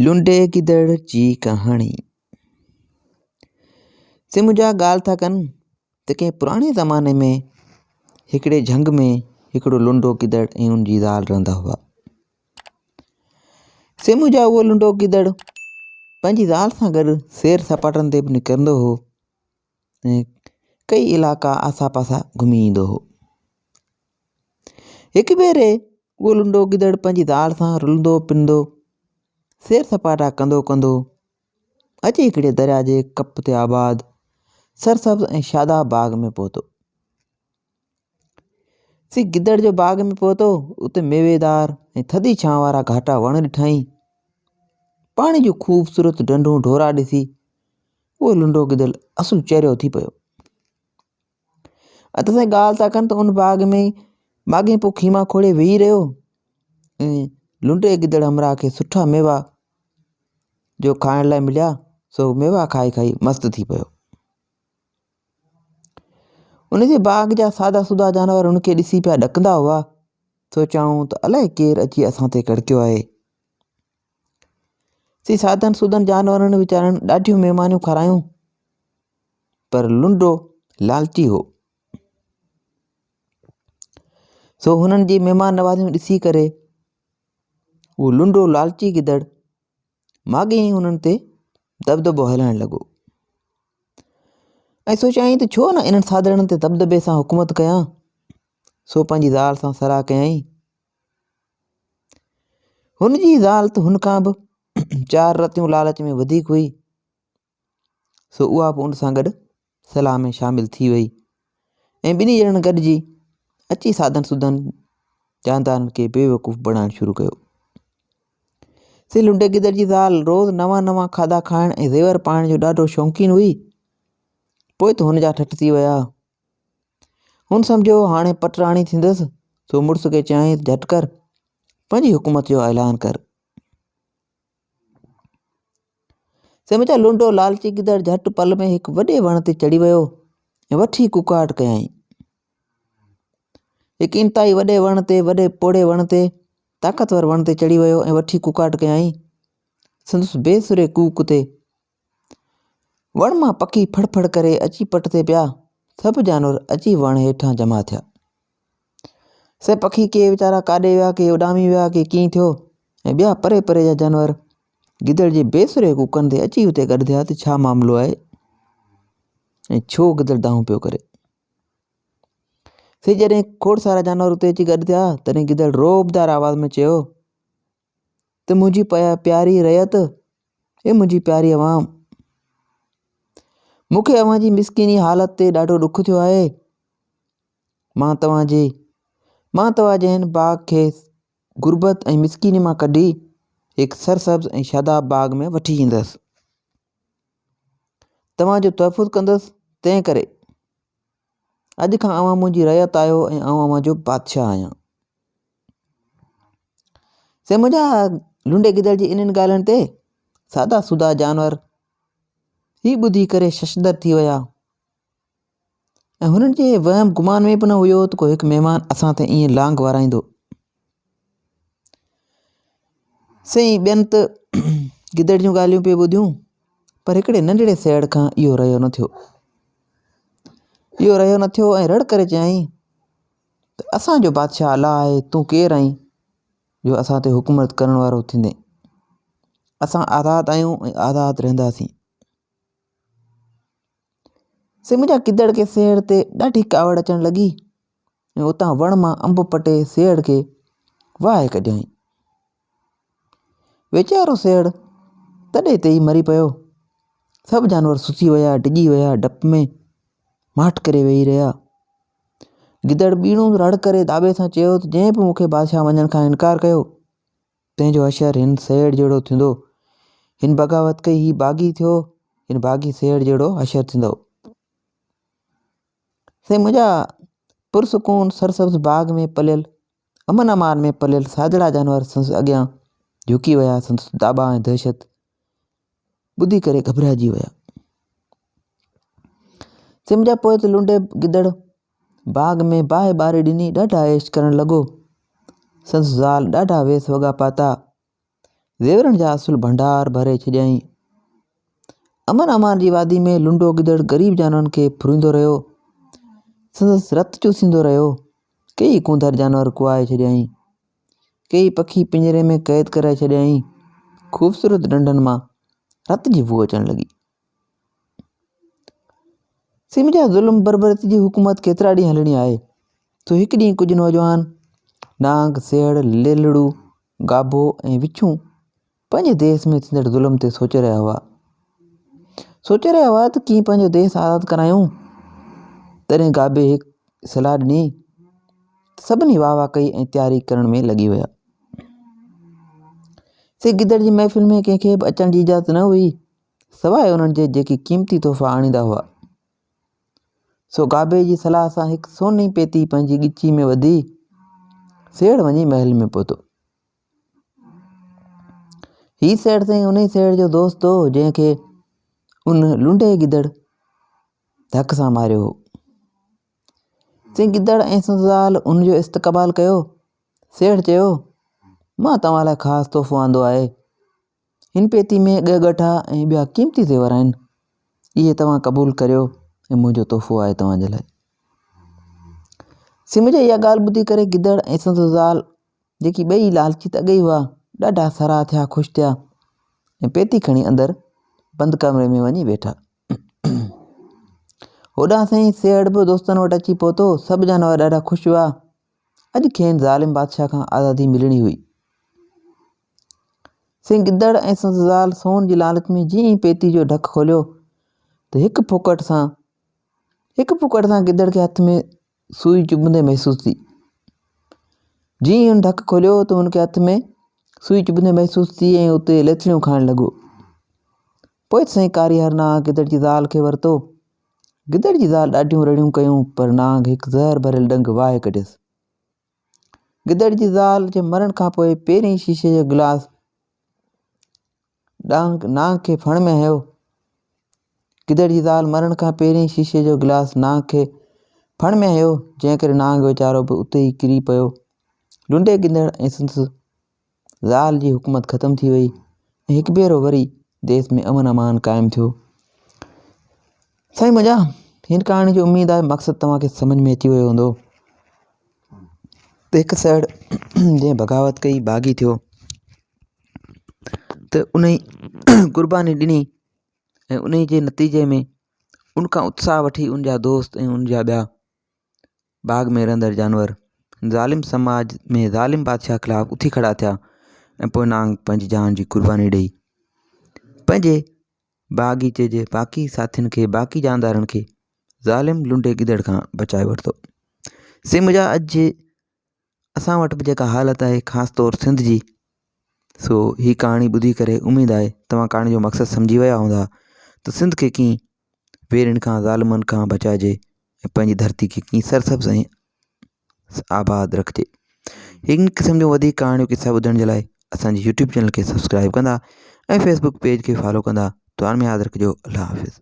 لنڊي گدڙ جي ڪهاڻي. سي منهنجا ڳالهه ٿا ڪن ته ڪنهن پراڻي زماني ۾ هڪڙي جهنگ ۾ هڪڙو لنڊو گدڙ ۽ ان جي زال رهندا هئا. سي منهنجا اهو لنڊو گدڙ پنهنجي زال سان گڏ سير سپاٽن تي به نڪرندو هو ۽ ڪئي علائقا آسا پاسا گهمي ايندو هو. هڪ ڀيري اهو لنڊو گدڙ پنهنجي زال سان رلندو پنندو سير سپاٽا ڪندو ڪندو اچي هڪڙي درياء جي ڪپ تي آباد سرسبز ۽ شاداب باغ ۾ پهتو. سي گدڙ جو باغ ۾ پهتو اتي ميويدار ۽ ٿڌي ڇانو وارا گهاٽا وڻ ڏٺائين. پاڻي جون خوبصورت ڍنڍون ڍورا ڏسي اهو لنڊو گدڙ اصل چريو ٿي پيو. اٿ سائين ڳالهه ٿا ڪن ته ان باغ ۾ ماڳهين پوء خيما کوڙي ويهي رهيو ۽ لنڊي گدڙ همراهه کي سٺا ميوا جو کائڻ لاء مليا سو ميوا کائي کائي مست ٿي پيو. ان جي باغ جا سادا سودا جانور هن کي ڏسي پيا ڏڪندا هئا. سوچيائون ته الائي ڪير اچي اسان تي ڪڙڪيو آهي. سي سادن سودن جانورن ويچارن ڏاڍيون مهمانيون کارايون پر لنڊو لالچي هو سو هنن جي مهمان نوازيون ڏسي ڪري اهو لنڊو لالچي گدڙ ماڳهين ئي هنن تي دٻدٻو هلائڻ لڳو ۽ سوچيائين ته ڇو نه انهن سادڙن تي دٻدٻي سان حڪومت ڪيان سو پنهنجي زال سان صلاح ڪيائين هن جي زال ته هن کان به چار رتيون لالچ ۾ وڌيڪ هئي سو اها به ان سان گڏ صلاح ۾ شامل ٿي وئي ۽ ٻنهي ڄڻن گڏجي اچي سادن سودن جاندارن کي بيوقوف بڻائڻ شروع ڪيو. سي لنڊي گدڙ جي زال روز نوان نوان کاڌا کائڻ ۽ زيور پائڻ جو ڏاڍو شوقين هئي. پوء ته هن جا ٺٺ ٿي ويا. هن سمجهيو هاڻي پٽ راڻي ٿيندس، سو مڙس کي چيائين ته جهٽ ڪر، پنهنجي حڪومت جو اعلان ڪر. سمجھا لنڊو لالچي گدڙ جهٽ پل ۾ هڪ وڏي وڻ تي چڙهي ويو ۽ وٺي ڪوڪاٽ ڪيائين. هڪ انتهائي وڏي وڻ تي وڏي پوڙهي وڻ تي طاقتور وڻ تي چڙهي ويو ۽ وٺي ڪوڪاٽ ڪيائين. سندس بي سري ڪوڪ تي وڻ مان پکي ڦڙ ڦڙ ڪري اچي پٽ تي پيا. سڀ جانور اچي وڻ هيٺان جمع ٿيا. سي پکي ڪي ويچارا ڪاڏي ويا، ڪي اڏامي ويا، ڪي ڪيئن ٿيو ۽ ٻيا پري پري جا جانور گدڙ جي بي سري ڪوڪن تي اچي اتي گڏ ٿيا ته ڇا معاملو آهي ۽ ڇو گدڙ دانهون پيو ڪري. سي جڏهن کوڙ سارا جانور اتي اچي گڏ ٿيا تڏهن گدڙ رعبدار آواز ۾ چيو ته منهنجي پياري رعيت، اي منهنجي پياري عوام! مون کي اوهان جي مسڪيني حالت تي ڏاڍو ڏک ٿيو آهي. مان توهان جي مان توهان جي هن باغ کي غربت ۽ مسڪيني مان ڪڍي هڪ سرسبز ۽ شاداب باغ ۾ وٺي ايندس. توهان جو تحفظ ڪندس، تنهن ڪري اڄ کان اوهان منهنجي رعيت آهيو ۽ آئون اوهان جو بادشاهه آهيان. سي منهنجا لنڊي گدڙ جي انهن ڳالهين تي سادا سودا جانور هي ٻڌي ڪري ششدر ٿي ويا ۽ هنن جي وهم گمان ۾ به نه هيو ته ڪو هڪ مهمان اسان تي ائين لانگ وارائيندو. سائين ٻين ته گدڙ جون ڳالهيون پئي ٻڌيون پر هڪڙي ننڍڙي سيهڙ کان اهو رهيو نه ٿيو. اهو رهيو نه ٿيو ۽ رڙ ڪري چيائين ته اسان جو بادشاهه الله آهي تون ڪير آهين جو اسان تي حڪومت ڪرڻ وارو ٿيندين. اسان آزاد آهيون ۽ آزاد رهنداسين. سي منهنجا گدڙ کي سيهڙ تي ڏاڍي ڪاوڙ اچڻ لڳي ۽ اتان وڻ مان انب پٽي سيهڙ کي واهي ڪڍيائين. ويچارو سيهڙ تڏي تي ئي مري پيو. سڀ جانور سسي ويا، ڊڄي ويا، ڊپ ۾ ماٺ ڪري ويهي رهيا. گدڙ ٻيڻو رڙ ڪري داٻي سان چيو ته جنهن به مون کي بادشاهه مڃڻ کان انڪار ڪيو، تنهن جو حشر هن سيهڙ جهڙو ٿيندو. هن بغاوت ڪئي، هي باغي ٿيو، هن باغي سيهڙ جهڙو حشر ٿيندو. سائين منهنجا پرسڪون سرسبز باغ ۾ پليل امن امان ۾ پليل سادڙا جانور سندس اڳيان جهڪي ويا سندس داٻا ۽ دهشت ٻڌي ڪري گهٻرائجي ويا. سائين منهنجا پوء ته لنڊي گدڙ باغ ۾ باهه ٻاري ڏني، ڏاڍا عيش ڪرڻ لڳو. سندس زال ڏاڍا ويس وڳا پاتا، زيورن جا اصل ڀنڊار ڀري ڇڏيائين. امن امان جي وادي ۾ لنڊو گدڙ غريب جانورن کي ڦريندو رهيو. سندس رت چوسيندو رهيو. ڪيئي ڪونڌر جانور ڪهائي ڇڏيائين. ڪيئي پکي پڃري ۾ قيد ڪرائي ڇڏيائين. خوبصورت ڏنڊن مان رت جي بوء اچڻ لڳي. سم جا ظلم بربريت جي حڪومت ڪيترا ڏينهن هلڻي آهي؟ سو هڪ ڏينهن ڪجهه نوجوان نانگ، سيهڙ، ليلڙو، گابو ۽ وڇون پنهنجي ديس ۾ ٿيندڙ ظلم تي سوچي رهيا هئا. سوچي رهيا هئا ته ڪيئن پنهنجو ديس آزاد ڪرايون. تڏهن گابي هڪ صلاح ڏني ته سڀني واهه واهه ڪئي ۽ تياري ڪرڻ ۾ لڳي ويا. سي گدڙ جي محفل ۾ ڪنهن کي به اچڻ جي اجازت نه هئي سواء انهن جي جيڪي قيمتي تحفا آڻيندا هئا. سو گابي جي صلاح سان هڪ سوني پيتي پنهنجي ڳچي ۾ ٻڌي سيڙ وڃي محل ۾ پهتو. هي سيڙ سائين انهي سيڙ جو دوست هو جنهن کي ان لنڊي گدڙ ڌڪ سان ماريو هو. سائين گدڙ ۽ سندس زال ان جو استقبال ڪيو. سيڙ چيو، مان توهان لاء خاص تحفو آندو آهي. هن پيتي ۾ ڳهه ڳٺا ۽ ٻيا قيمتي زيور آهن. اهي توهان قبول ڪريو ۽ منهنجو تحفو آهي توهان جي لاء. سم جي اها ڳالهه ٻڌي ڪري گدڙ ۽ سندس زال جيڪي ٻئي لالچي ته اڳي ئي هئا، ڏاڍا سرها ٿيا، خوش ٿيا ۽ پيتي کڻي اندر بند ڪمري ۾ وڃي ويٺا. هوڏانهن سائين سيهڙ به دوستن وٽ اچي پهتو. سڀ جانور ڏاڍا خوش هئا. اڄ کين ظالم بادشاهه کان آزادي ملڻي هئي. سائين گدڙ ۽ سندس زال سون جي لالچ ۾ جيئن ئي پيتي جو ڍڪ کوليو ته هڪ ڦوڪٽ سان هڪ ڦوڪٽ سان گدڙ کي هٿ ۾ سوئي چڀندي محسوس ٿي. جيئن ئي هن ڍڪ کوليو ته هن کي هٿ ۾ سوئي چڀندي محسوس ٿي ۽ اتي ليٿڙيون کائڻ لڳو. پوء سائين ڪاريهر نانگ گدڙ جي زال کي ورتو. گدڙ جي زال ڏاڍيون رڙيون ڪيون پر نانگ هڪ زهر ڀريل ڏنگ واهي ڪڍيس. گدڙ جي زال جي مرڻ کان پوء پهرين شيشي جو گلاس ڏانگ نانگ کي ڦڻ ۾ هنيو. گدڙ جي زال مرڻ کان پهرين شيشي جو گلاس نانگ کي ڦڻ ۾ هنيو، جنهن ڪري نانگ ويچارو به اتي ئي ڪري پيو. لنڊي گدڙ ۽ سندس زال جي حڪومت ختم ٿي وئي ۽ هڪ ڀيرو وري ديس ۾ امن امان قائم ٿيو. سائين منهنجا هن ڪهاڻي جو اميد آهي مقصد توهان کي سمجھ ۾ اچي ويو هوندو ته هڪ سهڙ جنهن بغاوت ڪئي باغي ٿيو ته ان قرباني ڏني ۽ ان جي نتيجي ۾ ان کان اتساهه وٺي ان جا دوست ۽ ان جا ٻيا باغ ۾ رهندڙ جانور ظالم سماج ۾ ظالم بادشاهه خلاف اٿي کڙا ٿيا ۽ پوء نانگ پنهنجي جان جي قرباني ڏئي پنهنجي باغيچي جي باقي ساٿين کي باقي جاندارن کي ظالم لنڊي گدڙ کان بچائي ورتو. سي منهنجا اڄ اسان وٽ به جيڪا حالت آهي خاص طور سنڌ جي سو هي ڪهاڻي ٻڌي ڪري اميد آهي توهان ڪهاڻي جو مقصد سمجهي ويا هوندا ته سنڌ کي ڪيئن ويرين کان ظالمن کان بچائجي ۽ پنهنجي ڌرتي کي ڪيئن سرسبز ۽ آباد رکجي هن قسم جون وڌيڪ ڪهاڻيون قصا ٻڌڻ جي لاء اسانجي يوٽيوب چينل کي سبسڪرائب ڪندا ۽ فيسبوڪ پيج کي فالو ڪندا دعائن ۾ ياد رکجو الله حافظ.